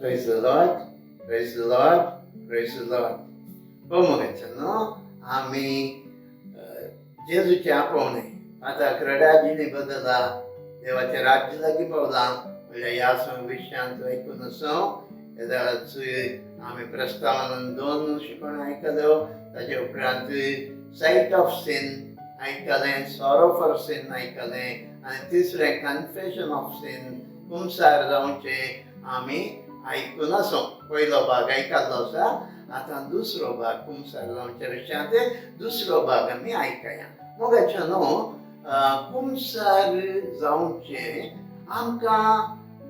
Praise the Lord, praise the Lord, praise the Lord. हो मोगाचो आमी जेजूचे आपोवणे आतां क्रडाजिणे बदला देवाचें राज्य लागीं पावलां म्हणल्यार ह्या सगळ्या विशयांत आयकून आसा. ह्या आमी प्रस्तावान दोन शिकवण आयकल्यो, ताजे उपरांत सायट ऑफ सिन आयकलें, सॉरो फॉर सिन आयकलें आनी तिसरें कन्फेशन ऑफ सिन, कुमसार जावचें आमी आयकून आसो. पयलो भाग आयकल्लो आसा, आतां दुसरो भाग कुमसार जावच्या विशयांत दुसरो भाग आमी आयकया. मोगाच्या न्हू, कुमसार जावचें आमकां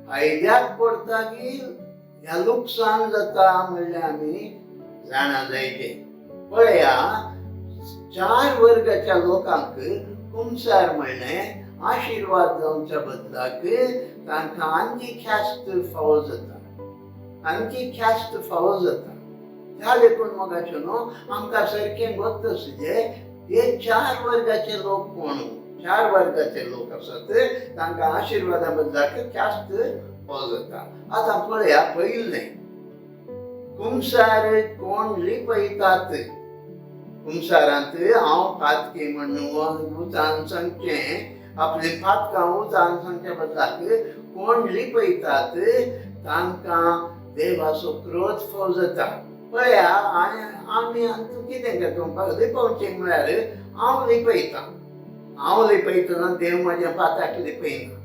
फायद्याक पडटा की ह्या लुकसाण जाता म्हणल्यार आमी जाणा जायचे. पळया, चार वर्गाच्या लोकांक कुमसार म्हणलें आशिर्वाद जावच्या बदलाक तांकां आणखी ख्यास्त फावो जाता, आणखी ख्यास्त फावो जाता. त्या देखून मोगाच्यो न्हू, आमकां सारकें गोत्त आसूं हे चार वर्गाचे लोक कोण. चार वर्गाचे लोक आसात, तांकां आशिर्वादा बदलाक ख्यास्त फावो जाता. आतां पळया, पयलें कुमसार कोण लिपयतात. कुमसारांत हांव पातकी म्हणून उचान सांगचें, आपली पातकां उचान सांगच्या बदलाक कोण लिपयतात तांकां देवाचो क्रोध फाव जाता. पळया, आनी आमी तूं कितें करता लिपोवचें म्हळ्यार हांव लिपयतां, हांव लिपयतना देव म्हज्या पाताक लिपयना.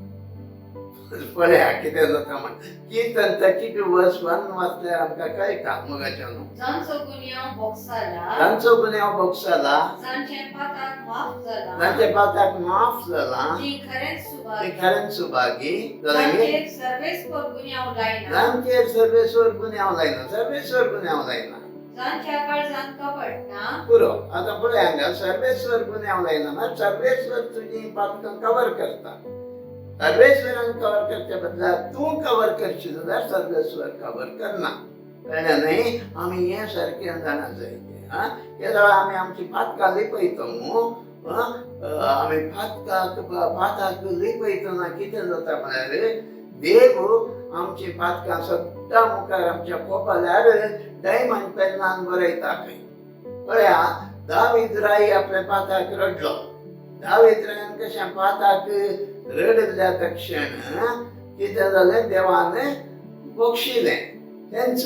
पळया कितें जाता म्हण किर्तन 32 verse 1 वाचल्यार आमकां कळटा मोगाच्या न्हू. जांचो गुन्यांव बोगसाला, तांचो गुन्यांव बोगसाला, जांचे पाताक माफ जाला, तांच्या पाताक माफ जाला, ती खरेंच ते सुभागी, खरेंच सुभागी जालें. जांचेर सर्वेस्पर गुन्यांव लायना, जांचेर सर्वेश्वर गुन्यांव लायना, सर्वेश्वर गुन्यांव लायना, जांच्या काळजांत कपट ना. पुरो. आतां पळय, हांगा सर्वेश्वर गुन्यांव लायना म्हळ्यार सर्वेश्वर तुजी पातकां कवर करता. सर्वेश्वरान कवर करच्या बदला तूं कवर करशी जाल्यार सर्वेश्वर कवर करना. कळ्ळें न्हय? आमी हें सारकें जाणा जाय. आं, हे जाल्यार आमी आमची पातकां लिपयता न्हू. आमी पातकाक पाताक लिपयतना कितें जाता म्हळ्यार देव आमची पातकां सद्दां मुखार आमच्या कोपाल्यार डायमंड पेन्नान बरयता खंय. पळया, दावीद राय आपल्या पाताक रडलो. दावीद रायान कशें पाताक रडल्या तक्षण कितें जालें? देवान बक्षिलें. तेंच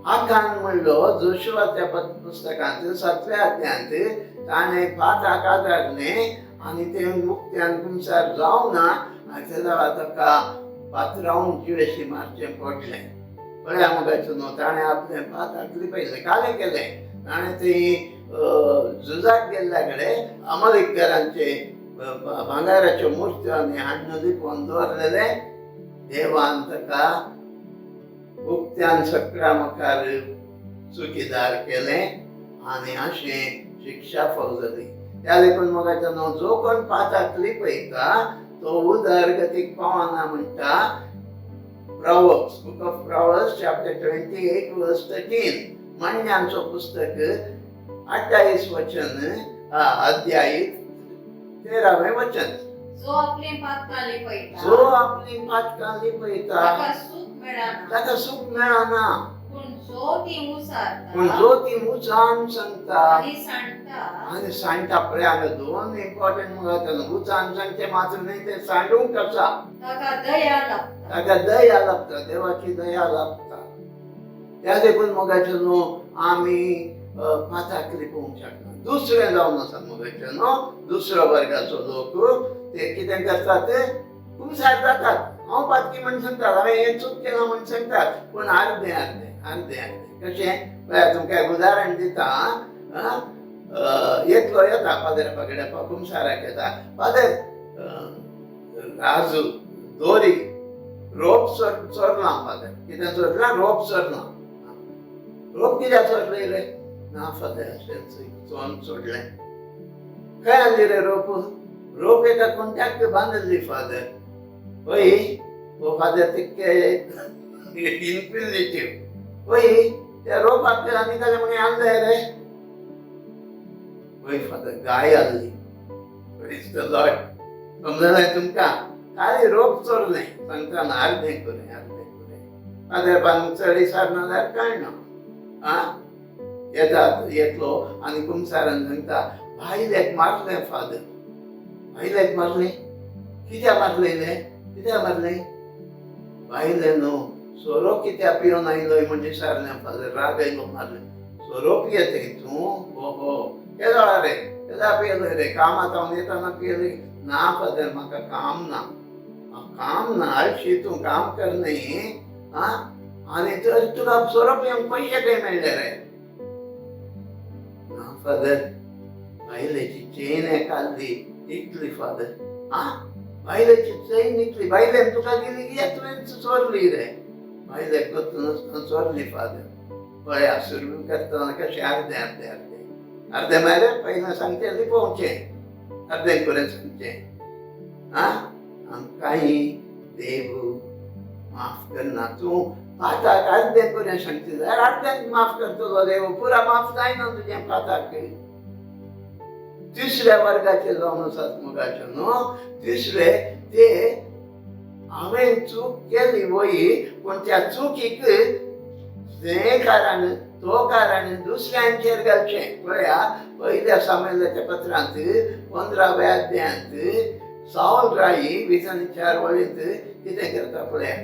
आकान म्हणलो जोशुआच्या पुस्तकांत सातव्या अध्यायांत ताणें पाताक आदारलें आनी तें मुक्त्यान कुमसार जावना आनी तेन्ना ताका पात्रावून जिवेशी मारचें पडलें. पळया मोगाचो न्हू, ताणें आपलें पाताक लिपयलें, कालें केलें. ताणें थंय झुजाक गेल्ल्या कडेन अमलीकरांचे भांगाराच्यो मुर्त्यो आनी हाडून लिपोवन दवरलेले. देवान ताका उक्त्यान सगळ्या मुखार चुकीदार केलें आनी अशें शिक्षा फाव जाली. त्या देखून मोगाच्या न्हू, जो कोण पाताक लिपयता तो उदरगतीक पावना म्हणटा Proverbs, Book of Proverbs, chapter 28, verse 13. म्हणण्यांचो पुस्तक 28 वचन, अध्याय 13वें वचन. जो आपली पातकां लिपयता, जो आपली पातकां लिपयता, ताका सुख मेळना, ताका सुख मेळना, पूण जो ती उसारता, पूण जो ती उचान सांगता आनी सांडटा, आनी सांडटा. पळय, हांगा दोन इम्पॉर्टंट मुखार उचान सांगचे मात्र न्हय, ते सांडूंक आसा. ताका दया लाभता. ताका दया लाभता, देवाची दया लाभता. त्या देखून मोगाचे न्हू, आमी पाताक लिपोवंक शकना. दुसरें जावन आसा मोगाचे न्हू, दुसरो वर्गाचो लोक ते कितें करतात? ते कुमसार जातात. हांव पातकी म्हण सांगतात, हांवें हें चूक केलां म्हण सांगतात, पूण अर्दें अर्दें अर्दें अर्दें. कशें? पळया, तुमकां एक उदाहरण दिता. आं, एकलो येता पाद्रा कडेन, कुमसाराक येता. फादर, राजू दोरी रोप चोरलां. फादर, कितें चोरलां? रोप चोरलां. रोप कित्याक चोरलें रे? ना फादर, अशेंच चोन सोडलें. खंय हाडली रे रोप? रोप एका कोणत्याक बांदिल्ली फादर. हय हो फादर, तितके इन्क्विजिटीव. हय, त्या रोपाक आनी ताणें म्हणलें, आणलें रे? हय फादर, गाय हाडली. Praise the Lord. समजलें तुमकां? खाली रोप चोरलें सांगता ना, अर्दें करें अर्दें. फादर चड विचारना जाल्यार कळना. आं, येता येतलो आनी कुमसारान सांगता, बायलेक मारलें फादर, बायलेक मारलें. कित्याक मारलें रे, कित्याक मारलें? बायले न्हू सोरो कित्याक पिवन आयलो म्हण विचारलें फादर, राग आयलो मारलें. सोरो पियेतय तूं? ओहो, केदोळा रे, केदा पियेलो रे? कामांत हांव येतना पियेलो. ना फादर, म्हाका काम ना, काम ना, आळशी तूं, काम कर न्ही. आं, आनी तर तुका सोरो पिवंक पयशे खंय मेळ्ळे रे? ना फादर, बायलेची चेन काडली इतली फादर. आं, बायलेची चेन इतली, बायलेन तुका दिली कित्याक तुवें चोरली रे? बायलेक गोत्त नासतना चोरली फादर. पळया सुरू करतना कशें अर्दें अर्दें अर्दें अर्दें म्हळ्यार पयलें सांगचें लिपोवचें, अर्दें करून सांगचें. आं, कांय देव माफ करना. तूं पाताक अर्दें करून सांगता जाल्यार अर्दें माफ करतलो देव, पुरा माफ जायना तुजें पाताक. तिसऱ्या वर्गाचे जावन आसात मोगाचे न्हू, तिसरे ते हांवें चूक केली वय, पूण त्या चुकीक तें कारण तो कारण दुसऱ्यांचेर घालचें. पळया पयल्या सामुएलाच्या पत्रांत 15व्या अध्यायांत सावल राई 24 वळींत कितें करता पळया.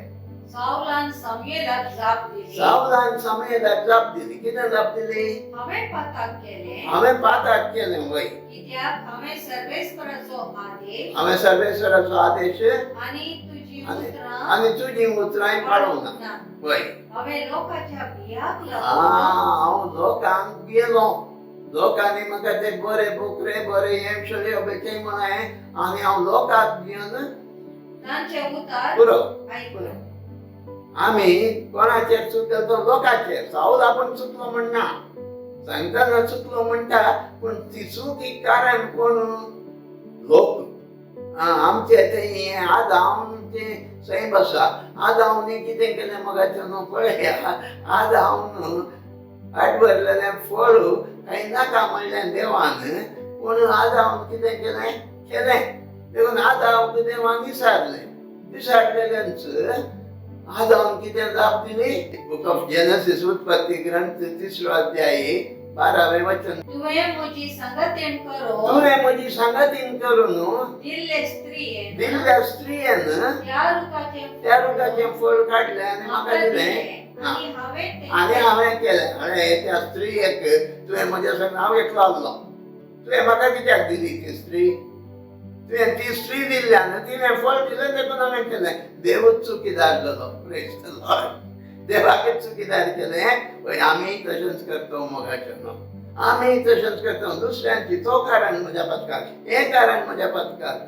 सावलान सामुएलाक जाप दिली. सावलान सामुएलाक जाप दिली. कितें जाप दिली? हांवें पाताक केलें. हांवें पाताक केलें वय, कित्याक हांवें सर्वेस्पराचो आदेश, हांवें सर्वेश्वराचो आदेश आनी तुजी उतरां, आनी तुजी उतरांय पाळूंक ना वय. हांवें लोकांच्या भियाक लागून, हांव लोकांक गेलो, लोकांनी म्हाका ते बरे बोकरे बरे हें शेळयो बेठे म्हळें आनी हांव लोकांक घेवन तांचे उतर पुरो. आयकलें. आमी कोणाचेर चुकलो तो लोकांचेर. सावल आपूण चुकलो म्हणना, सांगतना चुकलो म्हणटा, पूण ती चुकी कारण कोण? लोक. आमचे ते आदांव सैम आसा. आदांवनी कितें केलें मगाचें न्हू पळया, आदांव आडवरलेलें फळ कांय नाका म्हणलें देवान, पूण आदांव कितें केलें? केलें. देखून आदांवक देवान विचारलें, विचारलेलेंच आदांव कितें जाप दिली? बुक ऑफ जेनेसिस, उत्पत्ती ग्रंथ 3रो अध्याय 12वें वचन. तुवें म्हजी संगतेन करून, तुवें म्हजी सांगातीन करून दिल्ले स्त्रियेन, दिल्ल्या स्त्रियेन त्या रुखाचें त्या रुखाचें फळ काडलें आनी म्हाका दिलें आनी हांवें आनी हांवें केलें. अरे त्या स्त्रियेक तुवें म्हज्या संग, हांव एकलो आसलो, तुवें म्हाका कित्याक दिली ती स्त्री? तुवें ती स्त्री दिल्ल्यान तिणें फळ दिलें देखून हांवें केलें. देवूच चुकीदार जालो. प्रेज the Lord. देवाकच चुकीदार केलें. पळय आमी तशेंच करता मोगाचें न्हू, आमी तशेंच करता. दुसऱ्यांची तो कारण म्हज्या पथकाक, हें कारण म्हज्या पथकाक.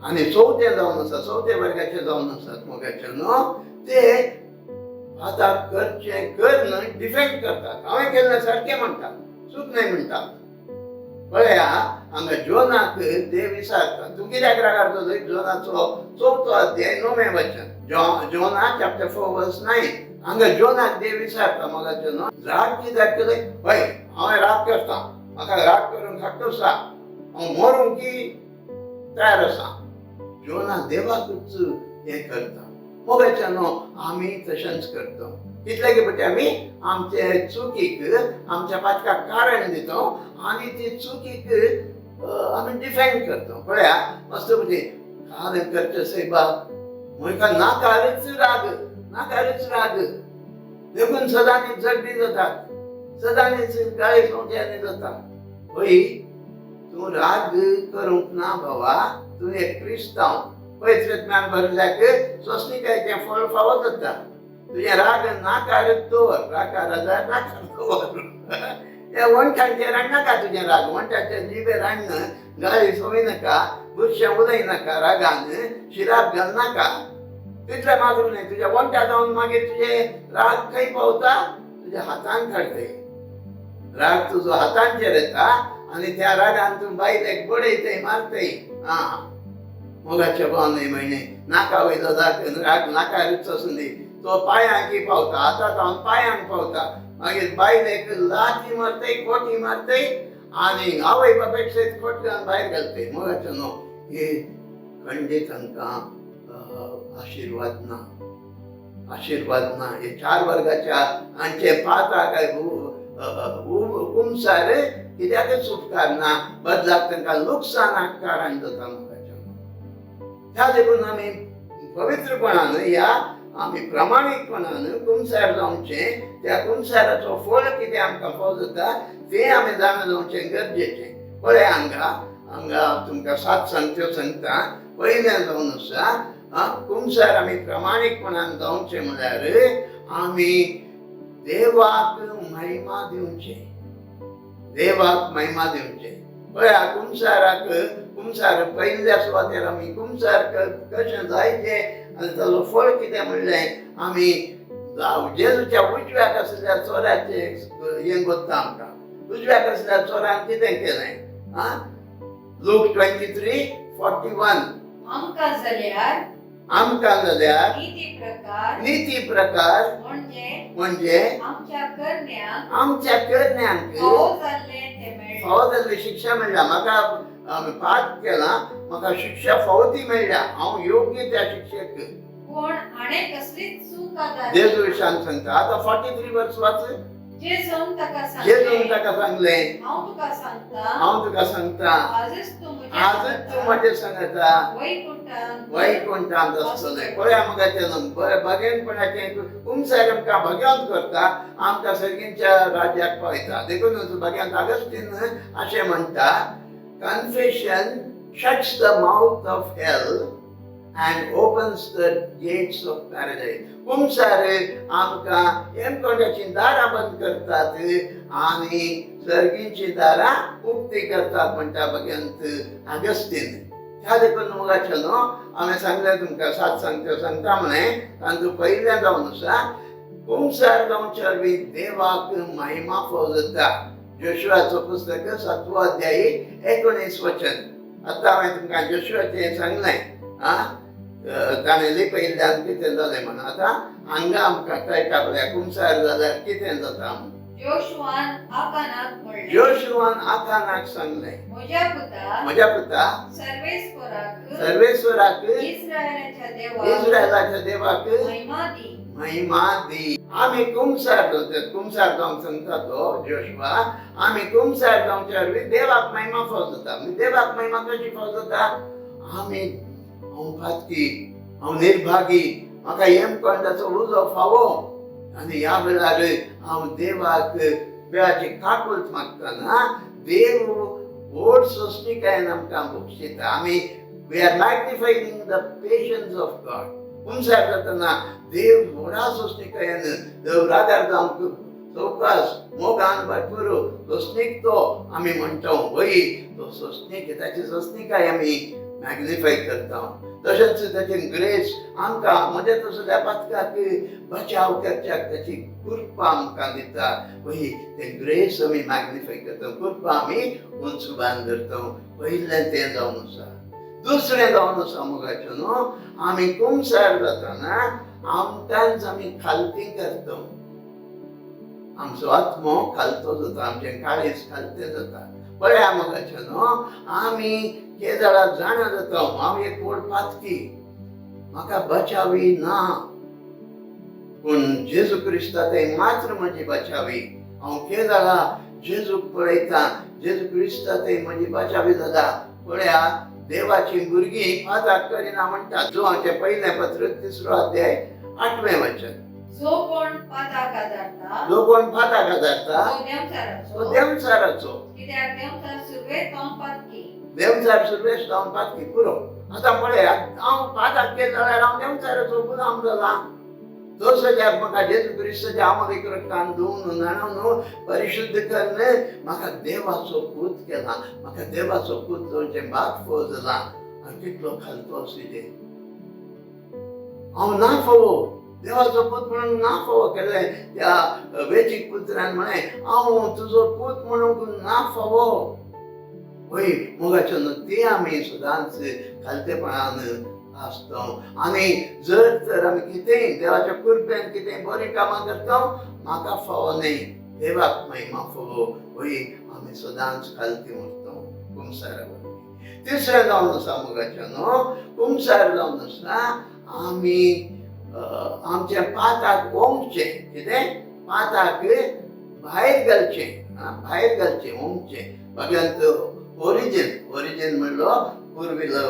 आनी चवथे जावन आसा, चवथे वर्गाचे जावन आसात मोगाचें न्हू, ते आतां करचें कर न्हय डिफेंड करतात. हांवें केल्लें सारकें म्हणटात, चूक न्हय म्हणटात. पळया हांगा जोनाक देव विचारता, तूं कित्याक रागार जालो? जोनाचो 4थो अध्याय 9वें वचन, जोना चॅप्टर 4 वर्स 9. हांगा जोनाक देव विचारता मोगाचें न्हू, राग कित्याक केलें? हय हांवें राग करता, म्हाका राग करूंक हक्क आसा, हांव मरूंक की तयार आसा. जोना देवाकूच हें करता. मोगाचें न्हू आमी तशेंच करता. कितले की आमी आमचे चुकीक, आमच्या पातकाक कारण दिता आनी ती चुकीक आमी डिफेंड करता. पळया मस्त म्हणजे काल करचें सैबा म्हाका नाकारच राग, नाकारच राग, देखून सदांनी झगडी जातात, सदांनीच गाळी खावच्यांनी जाता. हय तूं राग करूंक ना बाबा, तूं एक क्रिस्तांव, पवित्र ज्ञान भरल्याक सोंसणीकायेचें फळ फावो जाता. तुजें राग नाकारच दवर, रागार जाल्यार नाकार दवर. त्या वणठांचेर हाडनाका तुजें राग, वणठांचेर जिबेर हाडन गाळी सोय नाका, बुरशें उलय नाका, रागान शिराप घालनाका. तितलें मात्र न्हय, तुज्या वणठा जावन मागीर तुजें राग खंय पावता? तुज्या हातान काडटय. राग तुजो हातांचेर येता आनी त्या रागान तूं बायलेक बडयतय, मारतय. आं, मोगाचे भाव न्हय म्हयने नाका वयलो राग नाकारूच आसूं दी, तो पांयांक पावता, हाता जावन पांयांक पावता. मागीर बायलेक लाथी मारतय, खोटी मारतय आनी आवय बापायक सयत खोट घालून भायर घालतय. मोगाचें न्हू हे खंडीत तांकां आशिर्वाद ना. आशिर्वाद ना. हे चार वर्गाच्या हांचे पात्रां काय कुमसार कित्याकच उपकारना, बदलाक तांकां लुकसाणाक कारण जाता मोगाच्या. त्या देखून आमी पवित्रपणान ह्या आमी प्रामाणीकपणान कुमसार जावचें. त्या कुमसाराचो फळ कितें आमकां फाव जाता तें आमी जाणा जावचें गरजेचें. पळय हांगा हांगा तुमकां सात सांगत्यो सांगता. पयलें जावन आसा कुमसार आमी प्रामाणीकपणान जावचें म्हळ्यार आमी देवाक महिमा दिवचें, देवाक महिमा दिवचें. पळया कुमसाराक कुमसार पयल्या सुवातेर आमी कुमसार कशें जायचें आनी ताजो फळ कितें म्हणलें आमी जेजूच्या उजव्याक आशिल्ल्या चोराचें हें गोत्ता आमकां. उजव्याक आशिल्ल्या चोरान कितें केलें? आं, लूक 23:41. आमकां जाल्यार आमकां जाल्यार नीती प्रकार नीती प्रकार म्हणजे म्हणजे आमच्या करण्यांक आमच्या करण्यांक फावो जाल्लें तें मेळ्ळें. फावो जाल्ली शिक्षा मेळ्ळ्या. म्हाका आमी पाठ केला, म्हाका शिक्षा फावो ती मेळ्ळ्या, हांव योग्य त्या शिक्षेक. पूण हाणें कसलीच चूक आदारली जेजू विशान सांगता. आतां 43 वर्स वाच. जेजून ताका जेजून सांगलें, ताका सांगलें, हांव तुका सांगता, हांव तुका सांगता, आजच तूं म्हज्या आजच तूं म्हजें सांगता वैकुंठांत वैकुंठांत आसतलें. पळया मोगाचें बरें भाग्यपणाचें कुमसार आमकां भाग्यवंत करता, आमकां सर्गींच्या राज्याक पावयता. देखून भाग्यांत आगस्तीन अशें म्हणटा, Confession shuts the mouth of hell and opens the gates of paradise. कुमसार आमकां हेमकोंडाचीं दारां बंद करतात आनी सर्गींचीं दारां उक्ती करतात म्हणटा भगवंत आगस्तीन. ह्या देखून मोगाचें न्हू हांवें सांगलें तुमकां सात सांगत्यो सांगता म्हणलें. तांतूं पयलें जावन आसा कुमसार जावचे वरवीं देवाक महिमा फाव जाता. जोशुआचो पुस्तक 7वो अध्याय 19 वचन. आतां हांवें तुमकां जोशुआचें सांगलें. आं, ताणें लिपयिल्ल्यान कितें जालें म्हण. आतां हांगा आमकां कळटा पळया कुमसार जाल्यार कितें जाता म्हूण. जोशुआन आकानाक म्हणलें, जोशुआन आकानाक सांगलें, म्हज्या पुता, म्हज्या पुता, सर्वेस्वराक सर्वेश्वराक इस्रायलाच्या देवाक इस्रायलाच्या देवाक महिमा दी. महिमा दी. आमी कुमसार जावचे, कुमसार जावंक सांगता तो जोशुआ. आमी कुमसार जावचे वरवीं देवाक महिमा फाव जाता. देवाक महिमा कशी फाव जाता? आमी हांव पातकी, हांव निर्भागी, म्हाका हेमकोंडाचो उजो फावो आनी ह्या वेळार हांव देवाक वेळाची काकूळट मागतना देव व्हड सोंसणीकायेन आमकां बक्षिता. आमी we are magnifying the patience of God. कुमसार जातना देव व्हडा सोंसणीकायेन, देव रागार जावंक सवकास, मोगान भरपूर सोंसणीक तो आमी म्हणटा. वय तो सोंसणीक, ताची सोंसणीकाय आमी मॅग्निफाय करता. तशेंच ताची ग्रेस आमकां म्हज्या तसल्या पातकाक बचाव करच्याक ताची कृपा आमकां दिता. वय ते ग्रेस आमी मॅग्निफाय करता, कृपा आमी उंच बांद धरता. पयलें तें जावन आसा. दुसरें जावन आसा मोगाचें न्हू, आमी कुमसार जातना आमकांच आमी खालती करता. आमचो आत्मो खालतो जाता, आमचें काळीज खालतें जाता. पळया मोगाचें न्हू, आमी केदळा जाणा जाता हांव एक व्हड पातकी, म्हाका बचावी ना, पूण जेजू क्रिस्ता ते मात्र म्हजी बचावी. हांव केदळा जेजूक पळयता, जेजू क्रिस्ता ते म्हजी बचावी जाता. पळया देवाची भुरगीं पाताक करिना म्हणटा. जो आमचें पयलें पत्र 3रो अध्याय 8वें वचन. जो कोण पाताक आदारता जो कोण पाताक आदारता तो देंवचाराचो, तो देंवचाराचो, कित्याक देंवचार सुरवेक जावन पातकी. देंवचार सुरवेक जावन पातकी. पुरो. आतां पळयात, हांव पाताक केलें जाल्यार हांव देंवचाराचो गुलाम जाला. तो सद्याक म्हाका जेजू क्रिस्ताच्या आमोलीक रक्तान धुवन न्हाणोवन परिशुद्ध करून म्हाका देवाचो पूत केला. म्हाका देवाचो पूत जावचें भाग फावो जाला. आनी कितलो खालतो आशिल्लें हांव ना फावो देवाचो पूत म्हणून ना फावो केलें. त्या वेचीक पुत्रान म्हळें हांव तुजो पूत म्हणूंक ना फावो. वय मोगाचो न्हू ती आमी सदांच खालतेपणान आसता. आनी जर तर आमी कितेंय देवाच्या कृपेन कितेंय बरीं कामां करता, म्हाका फावो न्हय, देवाक महिमा फावो. वय आमी सदांच खालती उरता कुमसारा वरवीं. तिसरें जावन आसा मोगाचें न्हू, कुमसार जावन आसा आमी आमच्या पाताक ओंकचें. कितें? पाताक भायर घालचें, भायर घालचें, ओंकचें. भगवंत ओरिजिन, ओरिजिन म्हणलो पुर्विलो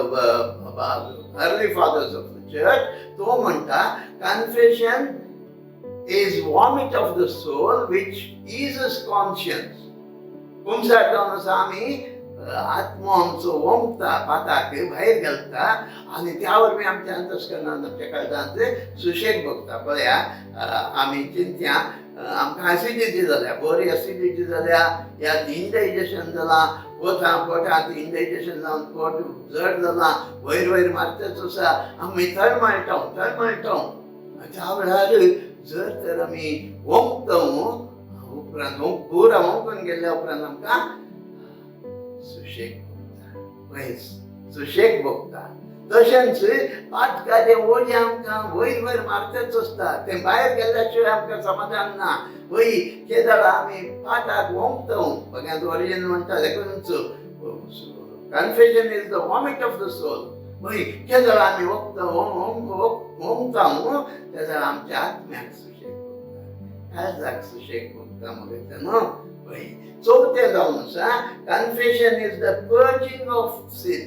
early fathers of the church, तो म्हणटा confession is vomit of the soul which eases conscience. कुमसार जावन आसा आमी आत्मो आमचो ओंकता, पाताक भायर घालता आनी त्या वरवीं आमच्या अंतस्करणांत, आमच्या काळजांत सुशेग भोगता. पळया आमी चिंत्या आमकां एसिडिटी जाल्या, बरी एसिडिटी जाल्या, या इनडायजेशन जालां, पोटांत इनडायजेशन जावन पोट जड जालां, वयर वयर मारतच आसा, आमी तळमळटा तळमळटा. त्या वेळार जर तर आमी ओंकता उपरांत पुरा ओंकून गेल्ल्या उपरांत आमकां सुशेग भोगता, पयस सुशेग भोगता. तशेंच पातकाचें ओजें आमकां वयर वयर मारतच आसता, तें भायर गेल्ल्या शिवाय आमकां समाधान ना. वय केदळा आमी पाताक ओंकता. बघ्यांत ओरिजिन म्हणटा देखूनच confession is the vomit of the soul. वय केदळा आमी ओंकता ओंकता तेदळा आमच्या आत्म्याक सुशेग भोगता, काळजाक सुशेग भोगता. मगे न्हू. वय चवथें जावन आसा confession is the purging of sin.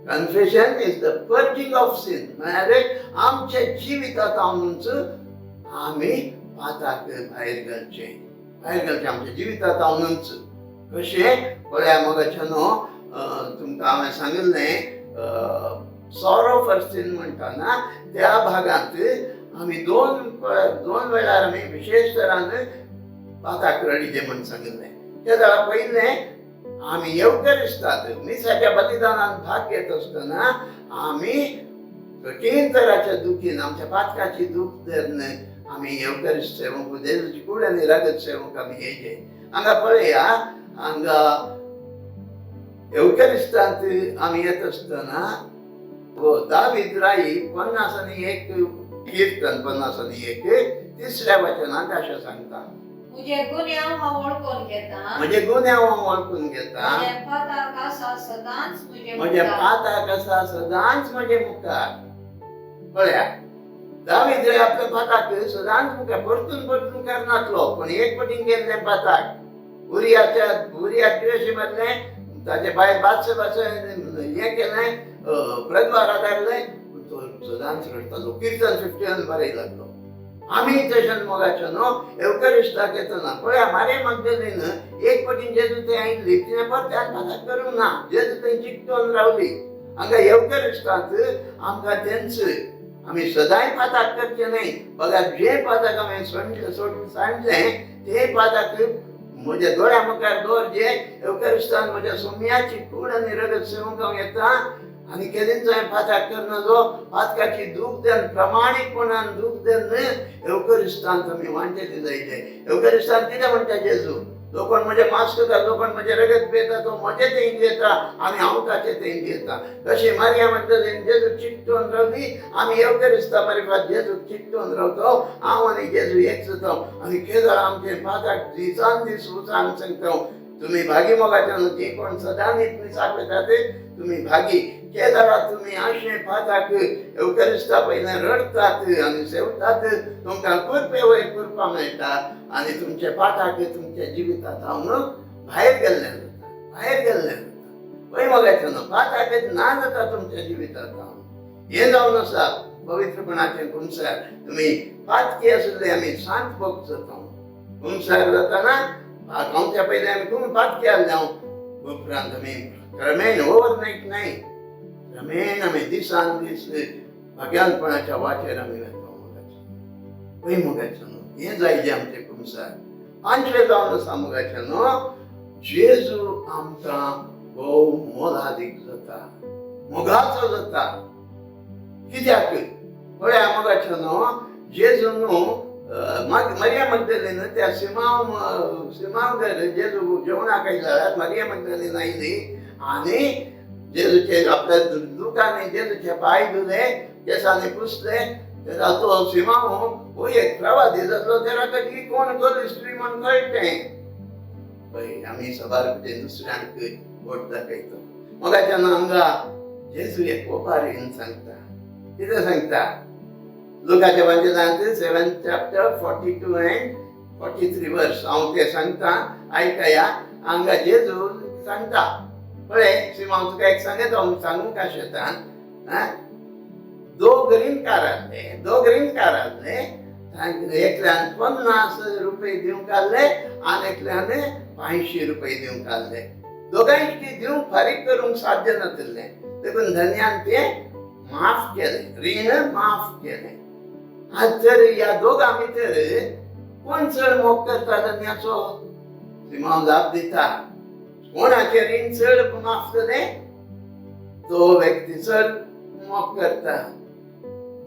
Confession is the purging of sin. म्हळ्यार आमच्या जिवितांत आमी पाताक भायर घालचें, भायर घालचें आमच्या जिवितांत हांवूच. कशें? पळया मोगाच्या न्हू, तुमकां हांवें सांगिल्लें सॉरो फॉर सीन म्हणटाना त्या भागांत आमी दोन वेळार आमी विशेश तरान पाताक रडिजे म्हूण सांगिल्लें. त्या वेळार पयलें आमी येवकरिस्तात मिसाच्या बलिदानान भाग घेत आसतना आमी कठीण तराच्या दुखीन, आमच्या पातकाची दूख धरून आमी येवकरिस्त सेवंक, जेजूची कूड आनी रगत सेवंक आमी येयचे. हांगा पळया, हांगा येवकरिस्तांत आमी येत आसतना दावीद राई 51 कीर्तन 51 तिसऱ्या वचनांत अशें सांगता, मुझे गुन्यांव हांव वळखून घेता, म्हजे गुन्यांव हांव वळखून घेता, म्हजे पाताक आसा सदांच म्हजे म्हजे मुखार. पाताक आसा सदांच म्हजे मुखार. पळया दावीद रे आपल्या पाताक सदांच मुखार परतून परतून करनातलो, पूण एक पटीन गेल्लें पाताक उरिया तुळशी मारलें, ताचे बायल बादशे बादशे हें केलें, प्रद्वार आदारलें, पूण तो सदांच रडटालो. कीर्तन 51 बरय लागलो. आमी तशें मोगाचो न्हू येवकरिस्ताक येतना पळया मारे मगदलीन एक पटीन जेजू थंय आयिल्ली, तिणें परत्यान पाताक करूंक ना, जेजू थंय चिकटोन रावली. हांगा येवकरिस्तांत आमकां तेंच आमी सदांय पाताक करचें न्हय, बघा जे पाताक हांवें सांडलें ते पाताक म्हज्या दोळ्या मुखार दवर, जे येवकरिस्तान म्हज्या सोम्याची कूड आनी रगत सेवंक हांव येता आनी केदींच हांवें पाताक करना, पातकाची दूख then प्रमाणीकपणान दूख then येवकरिस्तांत आमी वांटेली जायचे. येवकरिस्तान कितें म्हणटा जेजू, जो कोण म्हजें मांस खाता, जो कोण म्हजें रगत पियेता तो म्हजें थंय घेता आनी हांव ताचें थंय घेता. कशी मारिया मगदलीन जेजू चिकटोन रावली, आमी येवकरिस्ता मारिफात जेजू चिकटोन रावतो, हांव आनी जेजू एक जाता आनी केदळ आमचें पाताक दिसान दीस उचान सांगता, तुमी भागी मोगाच्या न्हू, जी कोण सदांच मिसाक वतात तुमी भागी. केदळा तुमी अशें पाताक येवकरिस्ता पयलें रडटात आनी सेवतात, तुमकां कुरपे वयर कुरपा मेळटा आनी तुमचे पाताक तुमच्या जिवितांत हांव भायर गेल्लें जाता, भायर गेल्लें जाता. पळय मोगाचें न्हू, पाताक ना जाता तुमच्या जिवितांत हांव. हें जावन आसा पवित्रपणाचें कुमसार. तुमी पातकी आशिल्ले आमी शांत भोग जाता. कुमसार जाताना गांवच्या पयलीं आमी कोण पातकी आसले हांव, उपरांत आमी क्रमेण ओवरनायट न्हय, क्रमेण आमी दिसान दीस भाग्यानपणाच्या वाटेर आमी वता मोगाचें. पळय मोगाचें न्हू, हें जायजें आमचें कुमसार. पांचवें जावन आसा मोगाचें न्हू, जेजू आमकां भोव मोलादीक जाता, मोगाचो जाता. कित्याक? पळया मोगाचें न्हू, जेजू न्हू मरिया मगदलीन त्या सिमांव जेजू जेवणाक आयले जाल्यार मरिया मगदलीन आयली आनी जेजूचे आपल्या दुकांनी जेजूचे पांय धुले, केंसांनी पुसले. तेन्ना तो सिमांव हो एक प्रवादी जातलो, तेन्ना ताका कोण गरज स्त्री म्हूण कळटें. पळय आमी सबार कडेन दुसऱ्यांक बोट दाखयता. मोगाच्या हांगा जेजू एक ओपारीन सांगता, कितें सांगता? लुकाच्या वांजेलांत 7 chapter 42 and 43 verse हांव तें सांगता, आयकया. हांगा जेजू सांगता, पळय सिमांव तुका एक सांगता, हांव सांगूंक शेतान. दोग रिणकार आसले, दोग रिणकार आसले. एकल्यान 50 रुपये दिवंक आसले आनी एकल्यान 500 रुपये दिवंक आसले. दोगांयची दिवंक फारीक करूंक साध्य नाशिल्लें, देखून धनयान तें माफ केलें, रीण माफ केलें. आज तर ह्या दोगां भितर कोण चड मोग करता धन्याचो? सिमांव जाप दिता, कोणाचें रीण चड माफ जालें तो व्यक्ती चड मोग करता.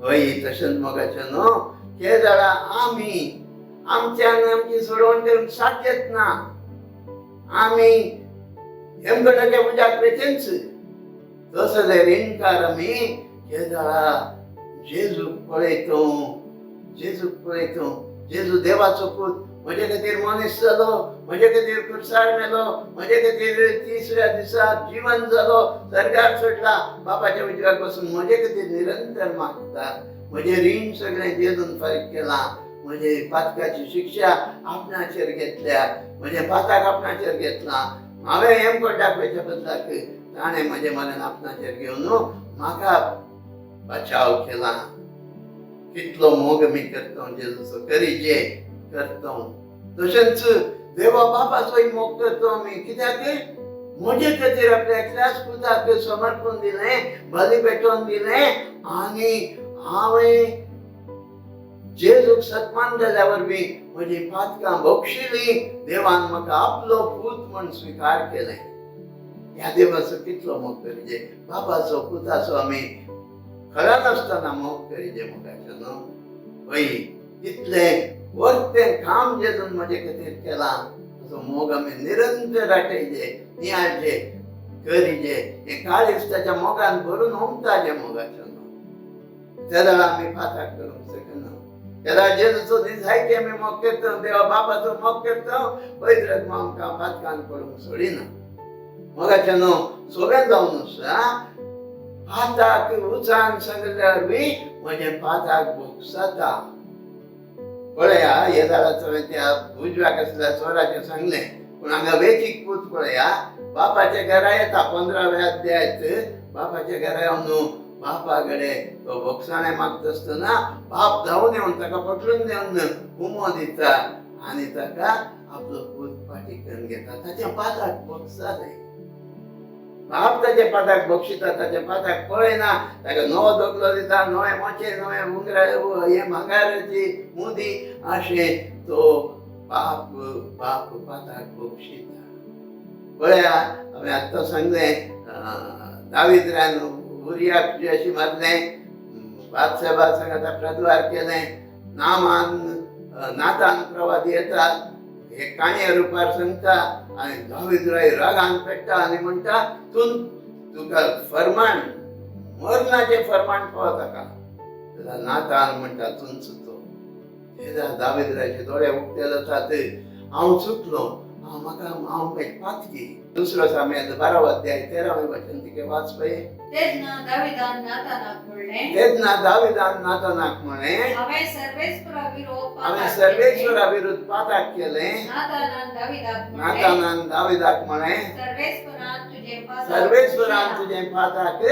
हय, तशेंच मोगाचें न्हू, हे जाल्यार आमी आमच्यान आमची सोडवण करूंक साध्यच ना. आमी हेमगटाच्या उज्याक वेचेंच तसले रिणकार आमी. हे जाल्यार जेजूक पळयतो, जेजूक पळयतो. जेजू देवाचो पूत, म्हजे खातीर मनीस जालो, म्हजे खातीर खुर्सार मेलो, म्हजे खातीर तिसऱ्या दिसा जिवन जालो, सर्गार सोडला, बापाच्या उजव्याक बसून म्हजे खातीर निरंतर मागता. म्हजें रीण सगळें जेजून फारीक केलां, म्हजे पातकाची शिक्षा आपणाचेर घेतल्या, म्हजें पाताक आपणाचेर घेतलां. हांवें हेमकोट दाखोवच्या बदलाक ताणें म्हजें मरण आपणाचेर घेवन म्हाका बचाव केला. कितलो मोग मी करता जेजूचो, करीजे करता. तशेंच देवा बापाचोय मोग करता आमी, कित्याक म्हजे खातीर आपल्या एकल्याच पुताक समर्पण दिलें, बली पेटोवन दिलें. आनी हांवें जेजूक सत्मान जाल्या वरवीं म्हजी पातकां बक्षिली, देवान म्हाका आपलो पूत म्हूण स्विकार केलें. ह्या देवाचो कितलो मोग करीजे, बापाचो पुताचो आमी खरा नासतना मोग करीजे मोगाचो न्हू. हय, इतलें वर्तें काम जेजून म्हजे खातीर केलां, ताचो मोग आमी निरंतर आठयजे, नियाळचे, करीजे. हें काळीज ताच्या मोगान भरून ओमताजें मोगाचो न्हू. तेन्ना आमी पाताक करूंक शकना. तेन्ना जेजूचो निजायकी आमी मोग करता, देवा बापाचो मोग करता, पवित्र आत्मा आमकां पातकान पडूंक सोडिना. मोगाचें न्हू, सोबें जावन आसा पाताक उचान सांगल्या वरवीं म्हजें पाताक भोगसता. पळया, हे जाल्यार हांवें त्या उजव्याक आसल्या चोराचें सांगलें, पूण हांगा वेचीक पूत पळया बापाच्या घरा येता. 15व्या अध्यायात बापाच्या घरा येवन बापा कडेन तो भोगसाणें मागता आसतना बाप धांवून येवन ताका पटलून येवन उमो दिता आनी ताका आपलो पूत फाटी करून घेता. ताच्या पाताक भोगसालें. बाप ताच्या पाताक बक्षिता, ताच्या पाताक पळयना, ताका नवो दोकलो दिता, नवे मोचे, नवे उंगरा, हे भांगाराची मुदी, अशें तो बाप बाप पाताक बक्षिता. पळया, हांवें आत्तां सांगलें, दावीद्रान उरियाक अशी मारलें, बादसाहेबा सांगाता प्रद्वार केलें, नामान नातान प्रवादी येता, हे काणये रुपार सांगता आनी दावीद राय रागान पेट्टा आनी म्हणटा, तूं तुका फरमाण मरणाचें फरमाण पाव ताका. तेन्ना नातान म्हणटा, तूंच तो. तेन्ना दावीद रायाचे दोळे उक्ते जातात, हांव चुकलो, हांव म्हाका हांव एक पातकी. दुसरो सामेल 12 अध्याय 13वें वचन तिके वाच पळय. तेन्ना दाविदान नातानाक म्हणलें, तेन्ना दाविदान नातानाक म्हळें, हांवें सर्वेस्परा विरोध हांवें सर्वेश्वरा विरुद्ध पाताक केलें. नातानान दाविदाक म्हणलें, नातानान दाविदाक म्हळें, सर्वेस्परान तुजें पाताक सर्वेश्वरान तुजें पाताक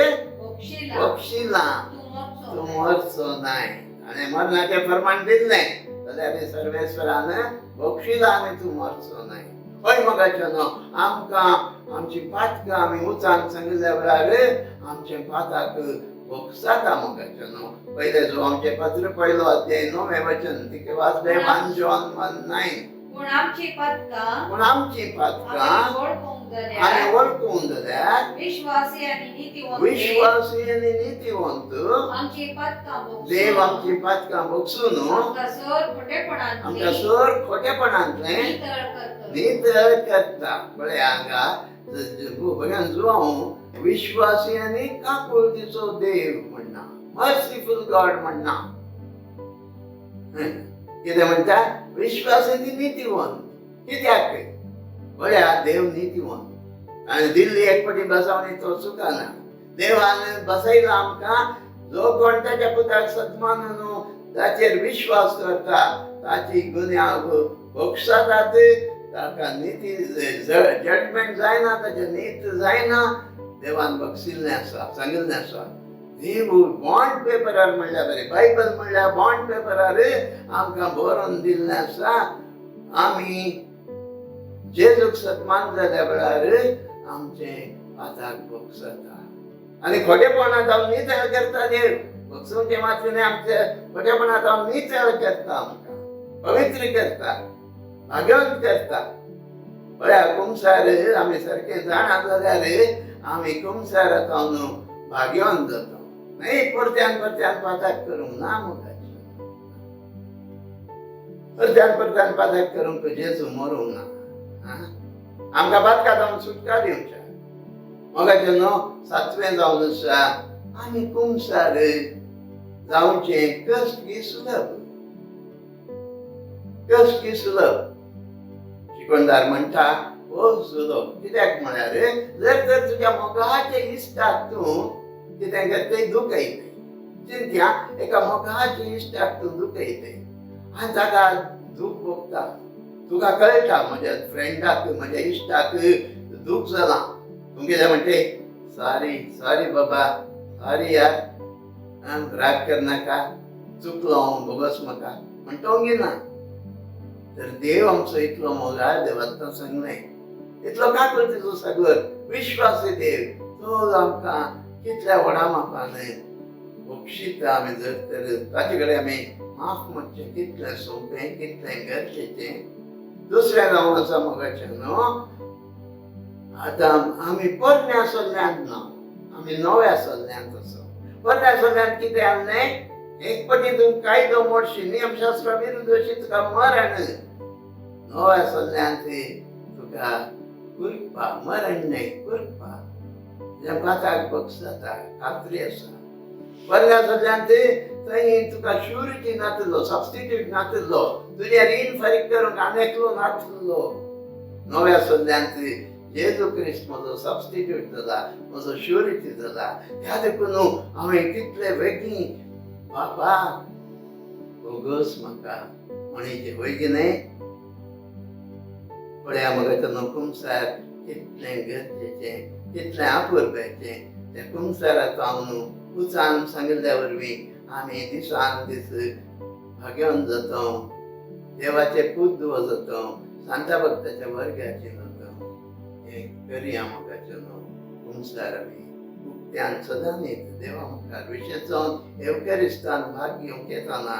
बक्षिलां, बक्षिलां, तूं मरचो तूं मरचो नाय. आनी मरणाचें फरमाण दिल्लें जाल्यार सर्वेश्वरान बक्षिलां आनी तूं मरचो नाय. हय मोगाचें न्हू, आमकां आमची पातकां आमी उचान सांगिल्ल्या वेळार आमचें पाताक भोगसाता. मोगाचें न्हू, पयलें जो आमचें पत्र 1 अध्याय 9वें वचन तिके वाचलें, 1 John 1:9. पूण आमची पातकां पूण आमची पातकां आमी वळखूंक जाल्यार, आमी वळखूंक जाल्यार, विश्वासी आनी नीतिवंत विश्वासी आनी नीतिवंत आमची पातकां देव भोगसून आमची पातकां भोगसून आमकां सर खोटेपणांतली आमकां सर खोटेपणांतलें नितळ करतलो. नितळ करता. पळय हांगा भगवान जुआंव विश्वासी आनी काकुळतीचो देव म्हणना, मर्सिफूल गॉड म्हणना. कितें म्हणटा? विश्वासी आनी नीतिवंत. कित्याक? पळया, देव नीतिवंत आनी दिल्ली एक पटी बसावणी तो चुकना. देवान बसयला आमकां, जो कोण ताच्या पुताक सत्मान न्हू ताचेर विश्वास दवरता ताची गुन्यांव बक्षातात, ताका निती जजमेंट जायना, ताचें नीत जायना. देवान बक्षिल्लें आसा, सांगिल्लें आसा. देव बॉन्ड पेपरार म्हणल्यार बरें, बायबल म्हणल्यार बॉन्ड पेपरार आमकां बरोवन दिल्लें आसा. आमी जेजूक सत्मान जाल्या वेळार आमचें पाताक बक्षता आनी खोटेपणां जावन नितळ करता. देव बक्षूंचे मात्र न्हय, आमचे खोटेपणां जावन नितळ करता, आमकां पवित्र करता, भाग्यवंत करता. पळया कुमसार आमी सारकें जाणा जाल्यार आमी कुमसारा जावन भाग्यवंत जाता. न्हय परत्यान परत्यान पाताक करूंक ना मोगाचें, परत्यान परत्यान पाताक करूंक जेजू मरूंक ना. आमकां पातका जावन सुटका दिवच्या. मोगाचें न्हू सातवें जावन आसा, आमी कुमसार जावचें कश्ट की सुलभ, कश्ट की सुलभ. शिकवणदार म्हणटा हो सुलभ कित्याक म्हळ्यार जर तर तुज्या मोगाचे इश्टाक तूं कितें करतय दुखयतय. चिंत्या एका मोगाचे इश्टाक तूं दुखयतय आनी ताका दूख भोगता. तुका कळटा म्हज्या फ्रेंडाक म्हज्या इश्टाक दूख जालां. तूं कितें म्हणटे, सॉरी सॉरी बाबा, सॉरी यार, राग करनाका, चुकलो हांव, बोगस म्हाका म्हणटो ना. तर देव आमचो इतलो मोगाळ, देवान सांगलें इतलो काकुळतीचो सागर विश्वासी देव, तो आमकां कितल्या व्हडा मापान बक्षिता. आमी जर तर ताचे कडेन आमी माफ मागचें कितलें सोंपें, कितलें गरजेचें. दुसरें जावन आसा मोगाचें न्हू, आतां आमी पोरण्या सल्ल्यांत ना, आमी नव्या सल्ल्यांत आसा. पोरण्या सल्ल्यांत कितें आहलें, एक पटी तूं कायदो मोडशी, नियमशास्त्रा विरुद्ध अशी तुका मरण. नव्या सल्ल्यांत तुका कुरपा, मरण न्हय कुरपा, तुज्या पाताक बक्स जाता, खात्री आसा. पोरण्या सल्ल्यांत थंय तुका श्युरिटी नातिल्लो, सबस्टिट्यूट नातिल्लो, तुजें रीण फारीक करूंक आनी एकलो नातिल्लो. नव्या सल्ल्यांत जेजू क्रिस्त म्हजो सबस्टिट्यूट जाला, म्हजो श्युरिटी जाला. ह्या देखून हांवें कितले वेगीं बाबा बोगस म्हाका म्हणीचें वय की न्हय. पळया मगो न्हू कुमसार कितलें गरजेचें, कितलें आपुरब्याचें. त्या कुमसाराचो हांव न्हू उचान सांगिल्ल्या वरवीं आमी दिसान दीस भाग्यवंत जाता, देवाचे पूत जाता, सांता भक्ताच्या वर्गाचे जाता. हें करया मोगाचें न्हू कुमसार आमी उक्त्यान सदांच देवा मुखार, विशेश जावन एवकरिस्तान भाग घेवंक येताना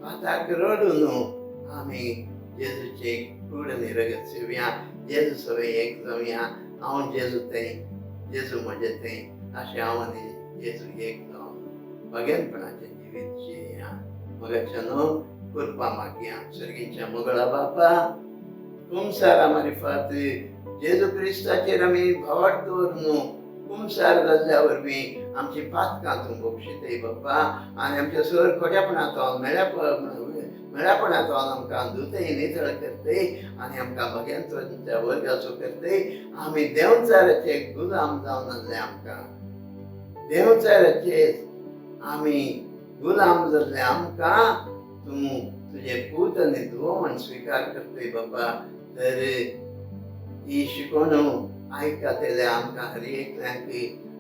पाताक रडून आमी जेजूचे कूड आनी रगत सेवया, जेजू सगळें एक जावया. हांव जेजू थंय, जेजू म्हजें थंय, अशें हांव आनी जेजू एक जावन भाग्यनपणाचें जिवीत जिया. मोगाचें न्हू कुरपा मागया. सर्गीच्या मोगळा बापा, कुमसारा मारिफात जेजू क्रिस्ताचेर आमी भावार्थ दवरून कुमसार जाल्ल्या वरवीं आमची पातकां तूं बक्षितय बाप्पा, आनी आमच्या सर खोट्यापणांत मेळ्यापणांत आमकां धुतय, नितळ करतय आनी आमकां भाग्यांच्या वर्गाचो करतय. आमी देंवचाराचे गुलाम जावन आसले, आमकां देंवचाराचे आमी गुलाम जाल्ले, आमकां तूं तुजें पूत आनी धुवो म्हण स्विकार करतय बाबा. तर ही शिकवण आयकतले आमकां हर एकल्यांक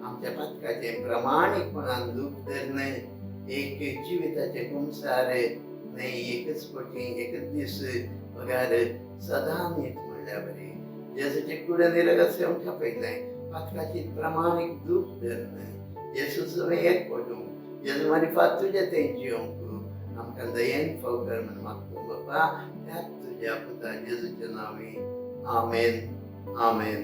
आमच्या पातकाचें प्रमाणीकपणान दूख धरन एक जिविताचें कुमसार न्हय एकच पटी एकच दीस बगार सदां न्हीत म्हणल्यार बरी जेजूचे कुडे रगत सेवच्या पयलें पातकाची प्रमाणीक दूख धरन जेजू सगळें एक पडूंक जेजू मारिफात तुजें थंय जियोंक आमकां दयेन फाव कर म्हण मागता बाबा, त्याच तुज्या पुता जेजूच्या नांवी. आमेन, आमेन.